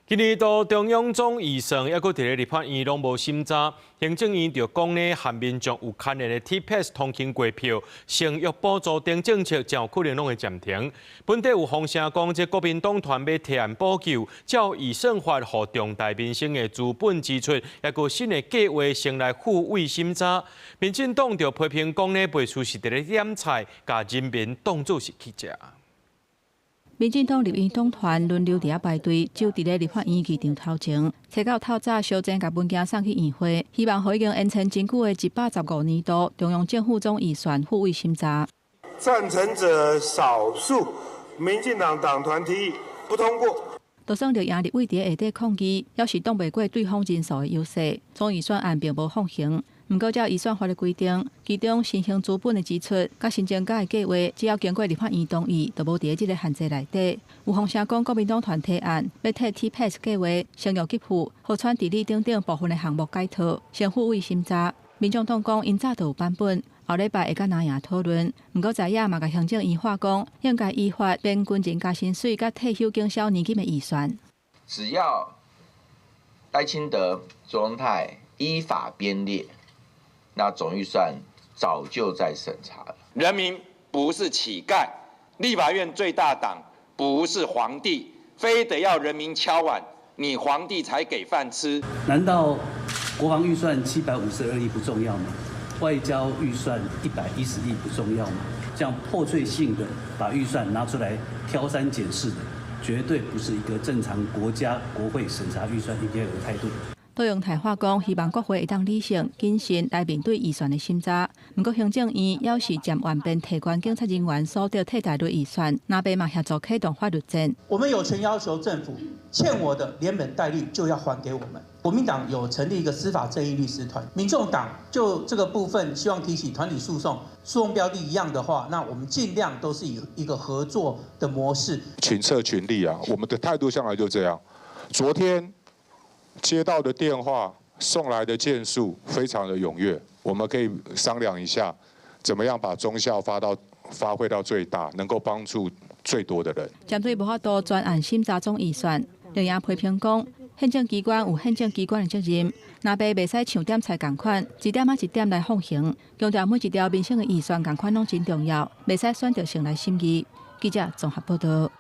今年度中央總預算猶閣佇咧立法院攏無審查，行政院就講呢，和民眾有牽連的 T-Pass 通勤過票、生育補助等政策，真有可能攏會暫停。本底有風聲講，這國民黨團欲提案補救，照預算法予重大民生的資本支出，猶閣新的計劃先來付委審查。民進黨就批評講呢，袂輸是佇咧點菜，共人民當做是乞食。民進黨立院黨團輪流佇遐排隊，就佇咧立法院議場頭前，揣到透早相爭共文件送去院會，希望予已經延遲真久的115年度中央政府總預算付委審查。贊成者少數，民進黨黨團提議不通過。就算綠營立委佇下底抗議，猶是擋袂過對方人數的優勢，總預算案並無放行。毋過，照預算法的規定，其中新興資本的支出佮新增加的計劃，只要經過立法院同意，就無佇咧這个限制內底。有風聲講，國民黨團提案欲替 T-Pass 計劃、生育給付、河川治理等等部分的項目解套，先付委審查。民眾黨講，𪜶早就有版本，後禮拜會佮藍營討論。毋過，在野嘛共行政院喊講，應該依法編軍人加薪水佮退休警消年金的預算。只要賴清德、卓榮泰依法編列，那總預算早就在審查了。人民不是乞丐，立法院最大黨不是皇帝，非得要人民敲碗，你皇帝才給飯吃。難道國防預算752億不重要嗎？外交預算110億不重要嗎？這樣破碎性的把預算拿出來挑三揀四的，絕對不是一個正常國家國會審查預算應該有的態度。卓榮泰話講，希望國會會當理性謹慎來面對預算的審查。毋過行政院猶是暫緩編提懸警察人員所得替代類預算，藍白嘛協助啟動法律戰。我們有權要求政府欠我的連本帶利就要還給我們。國民黨有成立一個司法正義律師團，民眾黨就這個部分希望提起團體訴訟，訴訟標的一樣的話，那我們盡量都是以一個合作的模式。群策群力啊，我們的態度向來就這樣。昨天接到的電話送來的件數非常的踴躍，我們可以商量一下，怎麼樣把綜效發揮到最大，能夠幫助最多的人。針對無法度專案審查總預算，綠營批評講，行政機關有行政機關的責任，藍白袂使像點菜仝款，一點仔一點來放行，強調每一條民生的預算仝款攏真重要，袂使選擇性來審議。記者綜合報道。